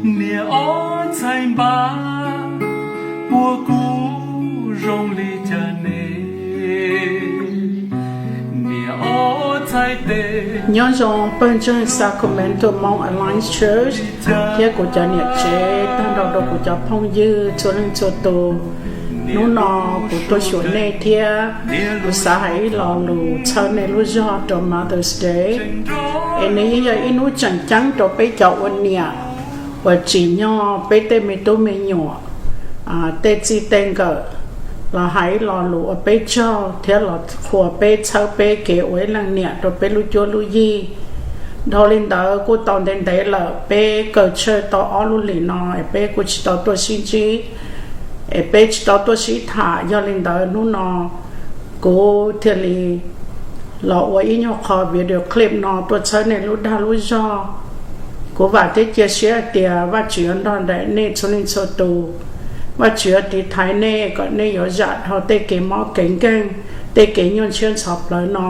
Niam ob txhais npab, puab kuj zoo li cas ne? Niam ob txhais tes. Nyob zoo pawg ntseeg Sacramento Hmong Alliance Church thiab kuv cov niam tsev tag nrho rau kuv cov phooj ywg txhua leej txhua tus. Hnub no kuv tuaj xyuas nej thiab kuv xav hais ib lo lus txhawb nej lub zog rau Mother's Day, es nws yeej yog ib hnub tseem ceeb rau peb cov ua niam uas tsim nyog peb tej me tub me nyuam, tej txij tej nkawm los hais ib lo lus ua peb tsaug thiab los qhuas peb txhawb peb kev ua ib leej niam rau peb lub cuab lub yig. Dhau li ntawd kuj tau ntev ntev lawm peb kaw tshawj tau ob lub hlis no es peb kuj tsis tau tuaj sib ntsib, es peb tsis tau tuaj sib tham. Yog li ntawd hnub no kuv thiaj li los ua ib nyuag qho video clip no tuaj txhawb nej lub dag lub zog. Kuv vam thiab cia siab hais tias Vajtswv yuav nrog nraim nej txhua leej txhua tus. Vajtswv yuav tiv thaiv nej kom nej yuav zam dhau tej kev mob kev nkeeg, tej kev nyuaj ntshiab ntxhov plawv no.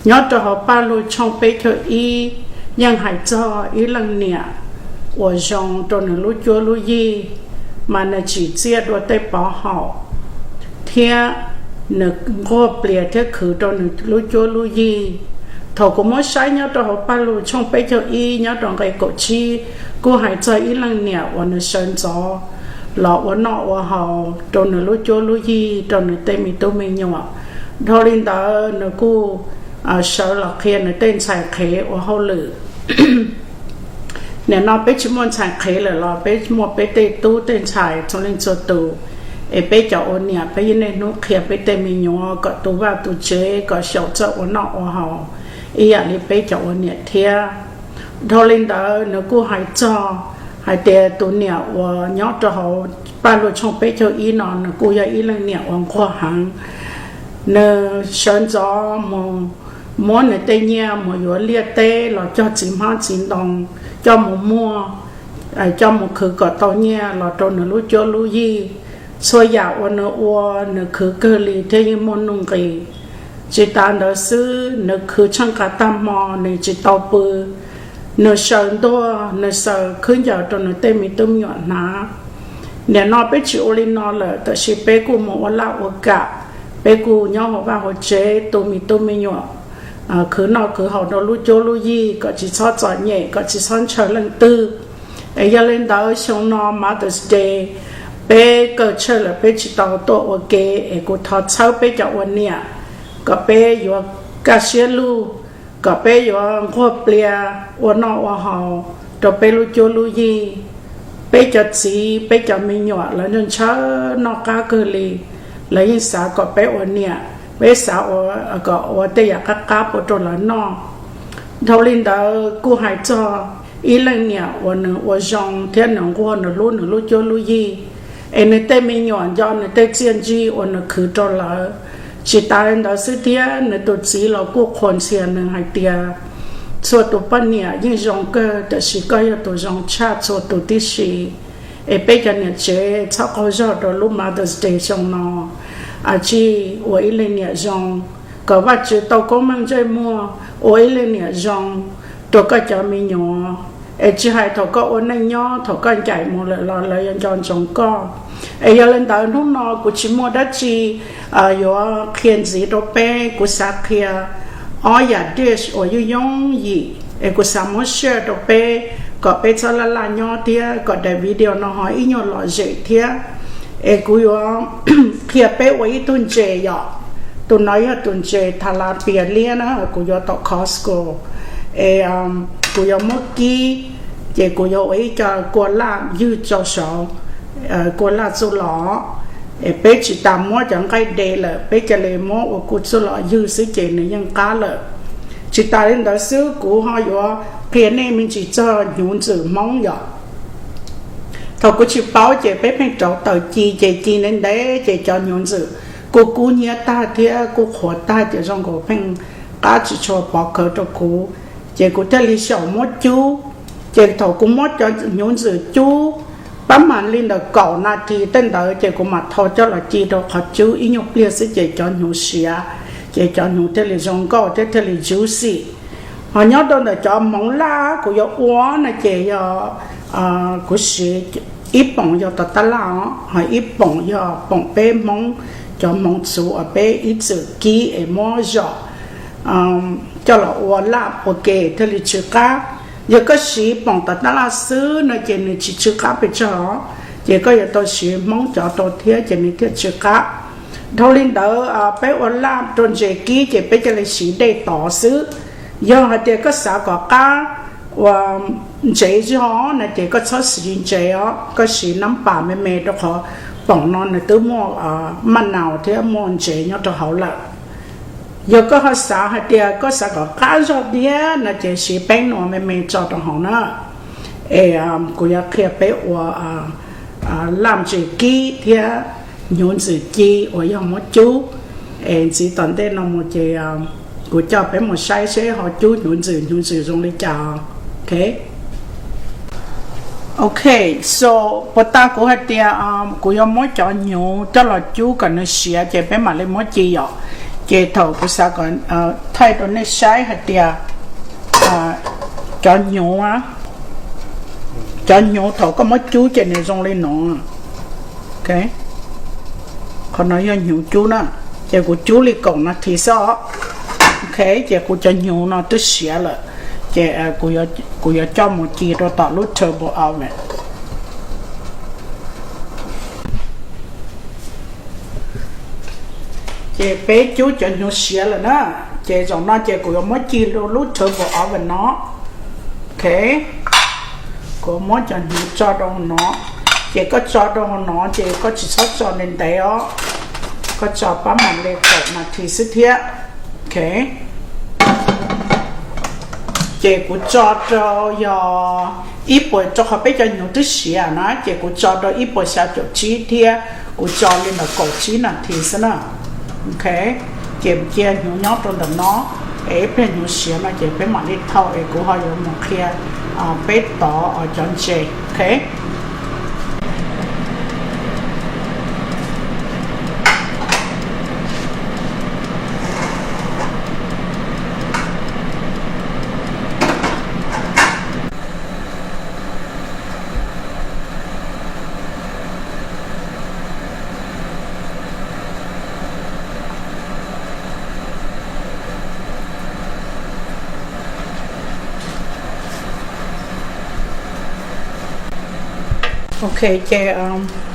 Nyob rau hauv Paj Lug tshooj peb caug ib yeej hais txog ib leej niam uas zoo rau nws lub cuab lub yig, mas nws tsim txiaj dua tej pov haum thiab nws nquag plias thiab khwv rau nws lub cuab lub yig. Thaum kuv muab saib nyob rau hauv Paj Lug tshooj peb caug ib nyob rau nqe kaum tsib, kuj hais txog ib leej niam uas nws sawv ntxov los ua noj ua haus rau nws lub cuab lub yig, rau nws tej me tub me nyuam. Dhau li ntawd nws kuj sawv los qhia nws tej ntxhais qhev ua hauj lwm. Nim no peb tsis muaj ntxhais qhev lawm los peb muaj peb tej tub tej ntxhais txhua leej txhua tus, es peb cov ua niam peb yeej niaj hnub qhia peb tej me nyuam kom tu vaj tu tsev, kom xyaum txawj ua noj ua haus ib yam li peb cov ua niam thiab. Dhau li ntawd nws kuj hais txog hais tias tus niam uas nyob rau hauv Paj Lug tshooj peb caug ib no nws kuj yog ib leej niam uas nquag heev. Nws sawv ntxov mus muab nws tej nyiaj mus yuav liaj teb los cog txiv hmab txiv ntoo, coj mus muag, coj mus khwv kom tau nyiaj los rau nws lub cuab lub yig. Txhua yam uas nws ua nws khwv kawg li thiab yeej muaj nuj nqis. Tsis tas ntawd xwb, nws khwv tsheej qas tag hmo nws tsis tau pw, nws xyaum ntuag nws xyaum khwb ncaws rau nws tej me tub me nyuam hnav. Nim no peb tsis ua li no lawm, tab sis peb kuj mus ua laj ua kam, peb kuj nyob hauv vaj hauv tsev tu me tub me nyuam, khwv noj khwv haus rau lub cuab lub yig kom tsis txhob txom nyem, kom tsis txhob ntshaw leej twg. Es yog li ntawd xyoo no Mother's Day peb kaw tshawj lawm peb tsis tau tuaj ua ke, es kuv thov txhawb peb cov ua niam kom peb yuav kaj siab lug, kom peb yuav nquag plias ua noj ua haus rau peb lub cuab lub yig. Peb cov txiv peb cov me nyuam lawv ntshaw noj qab kawg li, lawv yeej xav kom peb ua niam, peb xav kom ua tej yam qab qab pub rau lawv noj. Dhau li ntawd kuj hais txog ib leej niam uas nws ua zoo thiab nws nquag nws hlub nws lub cuab lub yig, es nws tej me nyuam nco nws tej txiaj ntsig uas nws khwv rau lawv. Tsis tas li ntawd xwb thiab nws tus txiv los kuj qhuas ntxhias nws hais tias, txhua tus poj niam yeej zoo kawg, tab sis koj yog tus zoo tshaj txhua tus tib si. Es peb cov niam tsev txhob qaug zog rau lub Mother's Day xyoo no, cia li ua ib leej niam zoo, kom Vajtswv tau koob meej ntsej muag ua ib leej niam zoo rau koj cov me nyuam. Es tsis hais thaum koj ua neej nyob, thaum koj ncaim mus lawm los lawv yuav nco ntsoov koj. Es yog li ntawd hnub no kuv tsis muaj dab tsi yuav qhia ntxiv rau peb, kuv xav qhia ob yam dish uas yooj yooj yim, es kuv xav muab share rau peb kom peb txhob laj laj nyob thiab kom daim video no ho ib nyuag lom zem thiab. Es kuv yuav qhia peb ua ib tug ntses yom. Tus no yog tus ntses tha la pias liab na, kuv yuav tom Costco. Es kuv yuav muab kib, ces kuv yuav ua ib co kua laj ywg rau saud, kua laj txuj lom. Es peb tsis tas muab cov nqaij de lawm, peb cia li muab ua kuj txuj lom ywg xwb ces nws yeej qab lawm. Tsis tas li ntawd xwb, kuv ho yuav qhia nej me ntsis txog hnyuv ntxwm Hmoob yom. Thaum kuv tsis paub ces peb pheej rauv taws ci, ces ci ntev ntev ces cov hnyuv ntxwm kuj kub hnyiab tag thiab kuj qhuav tag, ces zoo nkaus pheej qab tsis tshua pov khawv rau kuv. Ces kuv thiaj li xyaum muab cub. Ces thaum kuv muab cov hnyuv ntxwm cub pab mam li ntawm kaum nas this tej ntawd, ces kuv mam thau coj los ci rau qhov cub ib nyuag pliag xwb ces cov hnyuv siav, ces cov hnyuv thiaj li zoo nkauj thiab thiaj li juicy. Ho nyob rau ntawm cov hmoov laj kuv yuav ua no ces yog kuv siv ib poom yog tom tab laj os, ho ib poom yog poom peb Hmoob cov hmoov txhuv uas peb ib txwm kib es muab zom coj los ua laj ua ke thiaj li tsw qab. Yog koj siv poom tom tab laj xwb no ces nws tsis tsw qab pes tsawg os, ces koj yuav tau siv Hmoob cov rau thiab ces nws thiaj tsw qab. Dhau li ntawd peb ua laj rau ntses kib ces peb cia li siv dej tov xwb. Yog hais tias koj xav kom qab ua ntsev zog no ces koj txhob siv ntsev os, koj siv nab pas me me rau qhov poom no nws twb muaj maj naus thiab muaj ntsev nyob rau hauv lawm. Yog koj ho xav hais tias koj xav kom qab zog thiab no ces siv peeb nua me me tso rau hauv na. Es kuv yuav qhia peb ua laj ntses kib thiab hnyuv ntxwm ci uas yog muab cub. Es ntxiv tom ntej no mus ces kuv coj peb mus saib seb ho cub hnyuv ntxwm, hnyuv ntxwm zoo li cas. Ok, so puas tas kuv hais tias kuv yuav muab cov hnyuv coj los cub kom nws siav ces peb mam li muab ci yom. Ces thaum kuv xav kom thaij rau nej saib hais tias cov hnyuv, cov hnyuv thaum koj muab cub ces nws zoo li no. Qhov no yog hnyuv cub na, ces kuv cub li kaum nas this xwb os. Ok, ces kuv cov hnyuv no twb siav lawm, ces kuv yuav coj mus ci rau tom lub turbo oven. Ces peb cub cov hnyuv siav lawm na, ces zaum no ces kuv yuav muab ci rau lub turbo oven no. Ok, kuv muab cov hnyuv tso rau hauv no, ces koj tso rau hauv no ces koj tsis txhob tso ntev ntev os, koj tso pab mam li kaum nas this xwb thiab. Ok, ces kuv tso rau yog ib puas, rau qhov peb cov hnyuv twb siav na, ces kuv tso rau ib puas xya caum tsib thiab kuv tso li ntawm kaum tsib nas this xwb na. Ok, ces cia hnyuv nyob rau ntawm no, es ib pliag hnyuv siav no ces peb mam li thau es kuv ho yuav mus qhia peb tov cov ntses. Ok, ok, ces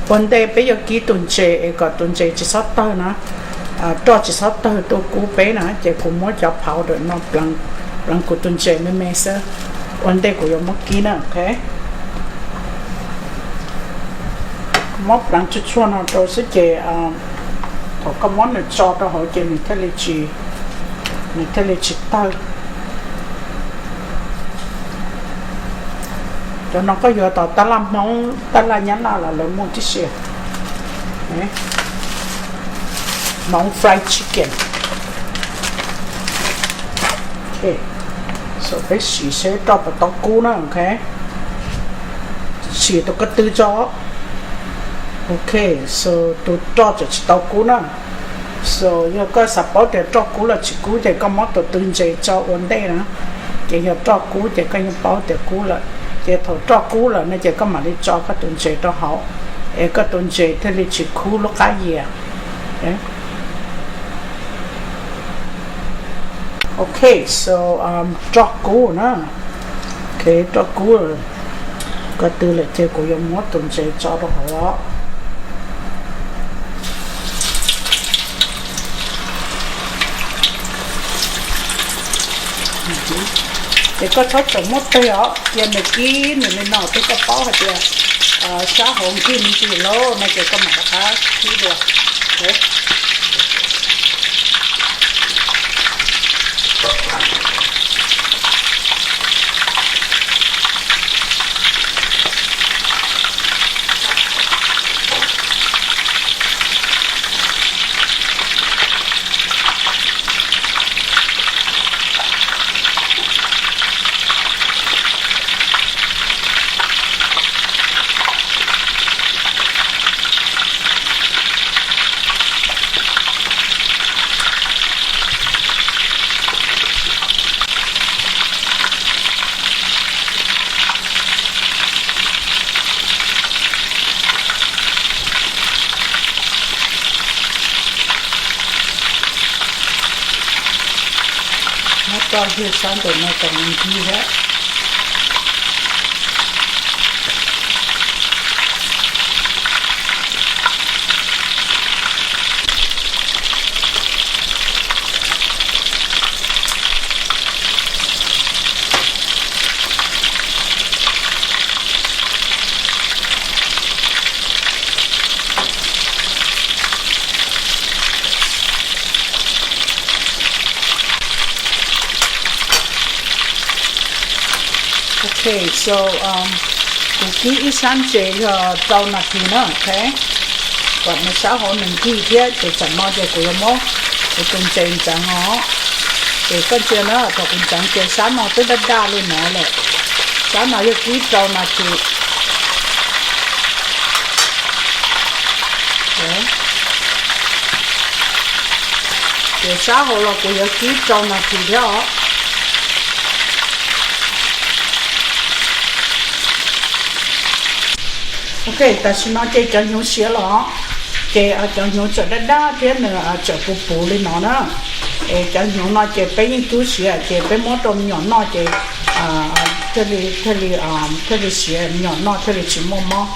ua ntej peb yuav kib tus ntses es kom tus ntses tsis txhob tawg na, roj tsis txhob tawg tuaj kub peb na, ces kuv muab cov powder no pleev kuv tus ntses me me xwb. Ua ntej kuv yuav muab kib na, ok. Muab pleev tsuag tsuag no rau xwb ces thaum koj muab nws tso rau hauv ces nws thiaj li tsis tawg. Cov no koj yuav tom tab laj Hmoob, tab laj Nyab Laj los lawv muaj tib si. Hmoob fried chicken. So peb sim seb roj puas tau kub na, ok. Sim tus ko tw tso. Ok, so tus roj tseem tsis tau kub na. So yog koj xav paub tias roj kub los tsis kub ces koj muab tus tw ntses tso ua ntej na, ces yog roj kub ces koj yeej paub tias kub lawm. Ces thaum roj kub lawm no ces koj mam li tso koj tus ntses rau hauv, es koj tus ntses thiaj li tsis khub lub qab yias. Ok, so roj kub na. Ok, roj kub ko tw lawm ces kuv yuav muab tus ntses tso rau hauv. Ces koj txhob txawm muab teg os, cia nws kib nws li no twb koj paub hais tias sab hauv nkig me ntsis lawm no ces koj mam rov qab kib dua. Tso hiav sab ntawm no kom nws nkig thiab. Ok, so kuv kib ib sab ntses yog rau nas this na, ok, kom nws sab hauv nws nkig thiab ces tsam no ces kuv yuav muab kuv tus ntses ntxeev os. Ces koj ntsia na, thaum kuv ntxeev ces sab no twb daj daj li no lawm. Sab no yog kib rau nas this. Ces sab hauv los kuv yuav kib rau nas this thiab os. Ok, tam sim no ces cov hnyuv siav los, ces cov hnyuv txawm daj daj thiab nws txawm puv puv li no na. Es cov hnyuv no ces peb yeej cub siav ces peb muab rau me nyuam noj ces thiaj li, thiaj li, thiaj li siav, me nyuam noj thiaj li tsis muaj mob.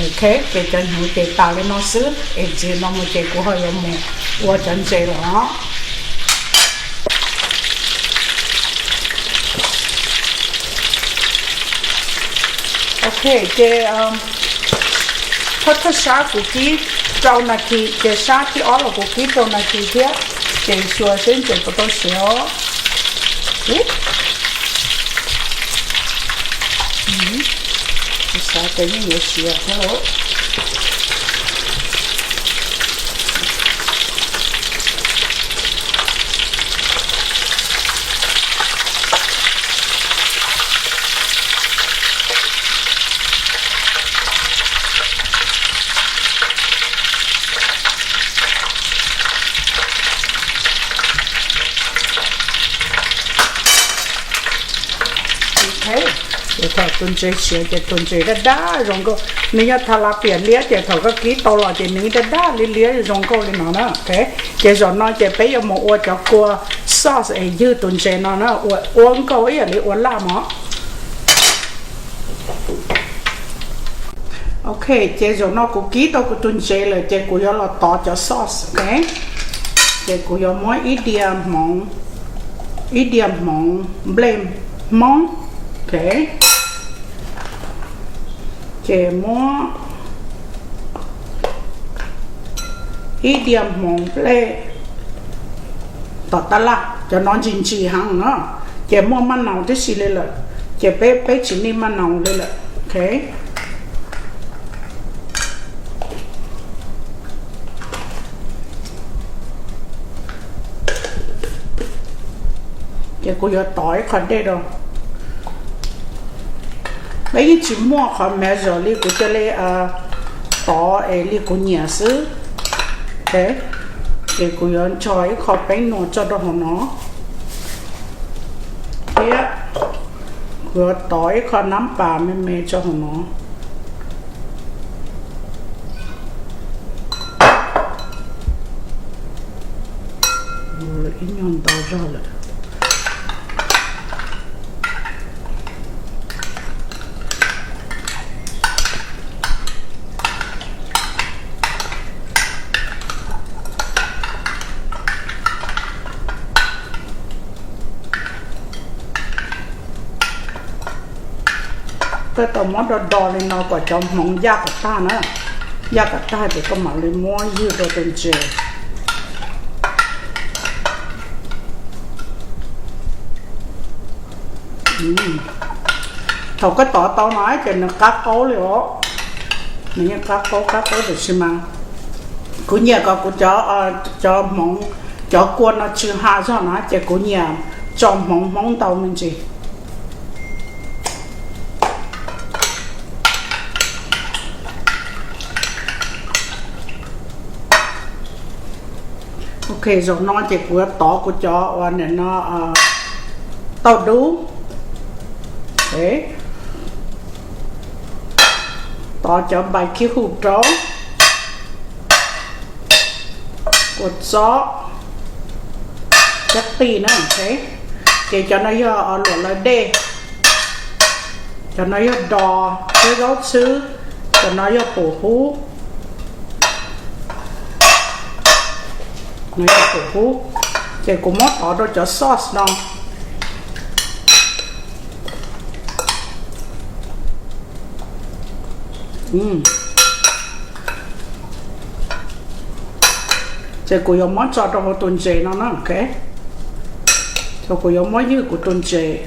Ok, ces cov hnyuv ces tas li no xwb es ntxiv no mus ces kuv ho yuav mus ua cov ntses los. Ok, ces thawj thawj sab kuv kib rau nas this, ces sab thib ob los kuv kib rau nas this thiab. Ces xyuas seb ntses puas tau siav os. Kuv xav tias yeej yuav siav thiab lauj. Ok, ces thaum tus ntses siav ces tus ntses daj daj zoo nkauj. Nws yog tha la piam liab ces thaum koj kib tau los ces nws daj daj liab liab zoo nkauj li no na. Ok, ces zaum no ces peb yuav mus ua cov kua sauce es ywg tus ntses no na, ua, ua nkauj ib yam li ua laj mog. Ok, ces zaum no kuv kib tau kuv tus ntses lawm ces kuv yuav los tov cov sauce, ok. Ces kuv yuav muab ib diav hmoov, ib diav hmoov nplej Hmoob, ok. Ces muab ib diav hmoov nplej tom tab laj, cov no ntsim ntsim heev no, ces muaj maj naus tib si li lawm, ces peb, peb tsis nij maj naus li lawm, ok. Ces kuv yuav tov ib qho dej rau. Peb yeej tsis muaj qhov measure li, kuv cia li tov es li kuv nyiam xwb. Ok, ces kuv yuav nrho ib qho peeb nua tso rau hauv no, thiab kuv yuav tov ib qho nab pas me me tso hauv no. Ib nyuag ntau zog lawm. Koj tau muab do do li no kom cov hmoov yaj kom tag na. Yaj kom tag ces koj mam li muab ywg rau tus ntses. Thaum koj tov tau no ces nws qab qaub li os. Nws yeej qab qaub qab qaub tiam sis mas kuv nyiam kom kuv cov, cov hmoov, cov kua no tsw ha zog na ces kuv nyiam tso hmoov Hmoob ntau me ntsis. Ok, zaum no ces kuv yuav tov kuv cov uas nim no tauj dub, tov cov npais khib hu rau, kua txob, cab qij na, ok. Ces cov no yog luam lawv dej, cov no yog dos thiab zaub txhwb, cov no yog pum hub, no yog pum hub. Ces kuv muab tov rau cov sauce no. Ces kuv yuav muab tso rau hauv tus ntses no na, ok. Ces kuv yuav muab ywj kuv tus ntses.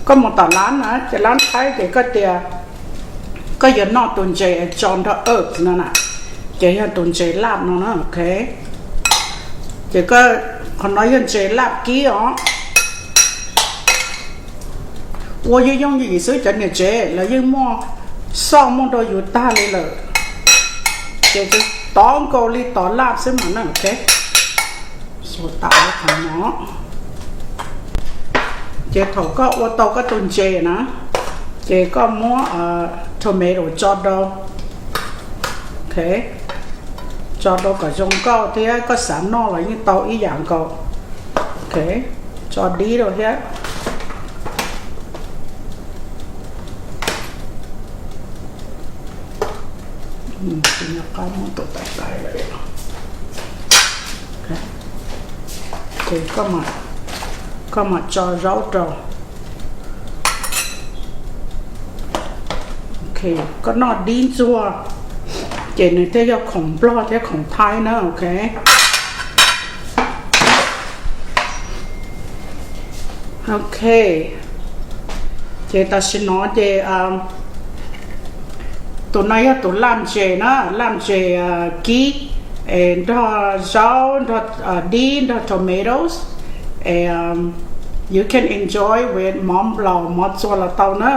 Koj mus tom lab na, ces lab Thaib ces koj tias koj yuav noj tus ntses tso nrog herbs no na, ces yog tus ntses laj no na, ok. Ces qhov no yog ntses laj kib os. Ua yooj yooj yim xwb, cov niam tsev lawv yeej muaj xoj muaj rau yus tag li lawm, ces tov nkaus li tov laj xwb mas na, ok. Xua tas qhov no. Ces thaum koj ua tau koj tus ntses na, ces koj muab tomato tso rau, ok, tso rau kom zoo nkauj thiab koj xav noj los yeej tau ib yam nkaus. Ok, tso dib rau thiab. Ces koj mam tso zaub rau. Ok, koj noj dib ntxuag ces nws thiaj yog khoom Nplog thiab khoom Thaib na, ok. Ok, ces tam sim no ces tus no yog tus laj ntses na, laj ntses kib, es nrog zaub, nrog dib, nrog tomatoes, es you can enjoy with mov nplaum mov txuas los tau na.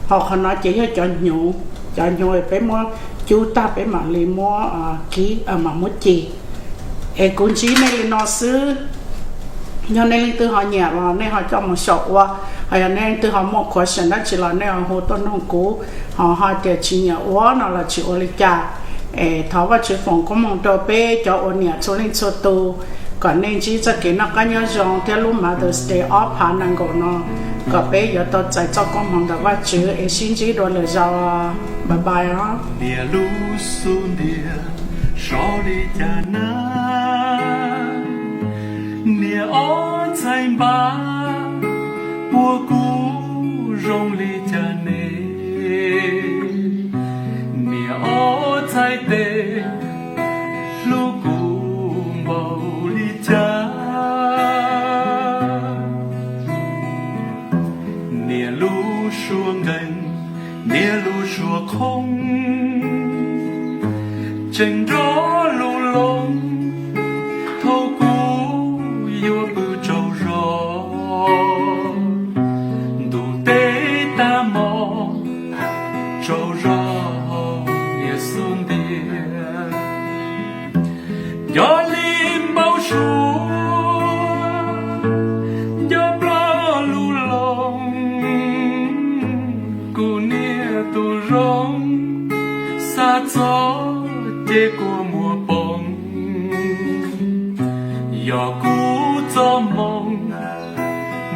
Ho qhov no ces yog cov hnyuv, cov hnyuv peb muab cub tag peb mam li muab kib, mam muab ci. Es kuv ntsib nej li no xwb. Yog nej leej twg ho nyiam los nej ho coj mus xyaum ua, ho yog nej leej twg ho muaj question dab tsi los nej ho hu tuaj nug kuv, ho hais tias tsis nyiam ua no los tsis ua li cas. Es thov Vajtswv foom koob hmoov rau peb cov ua niam txhua leej txhua tus, kom nej ntsib txoj kev noj qab nyob zoo thiab lub Mother's Day ob phav nees nkaum no, kom peb yuav tau txais txoj koob hmoov ntawm Vajtswv es sib ntsib dua lwm zaus. Bye bye os. Niam lub xub ntiag sov li cas na, niam ob txhais npab puag kuv zoo li cas ne, niam ob txhais tes hlub kuv npaum li cas. Niam lub suab nkeeg, niam lub suab qhoob, tseem nrov lub loo thaum kuv yuav pw tsaug zog. Ntuj teb tag hmo tsaug zog niam xub ntiag. Nco li npau suav, nco ploj lub loo, kuv niam tus zoo, xav txog ces kua muag poob. Yog kuv txoj hmoo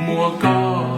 muaj koj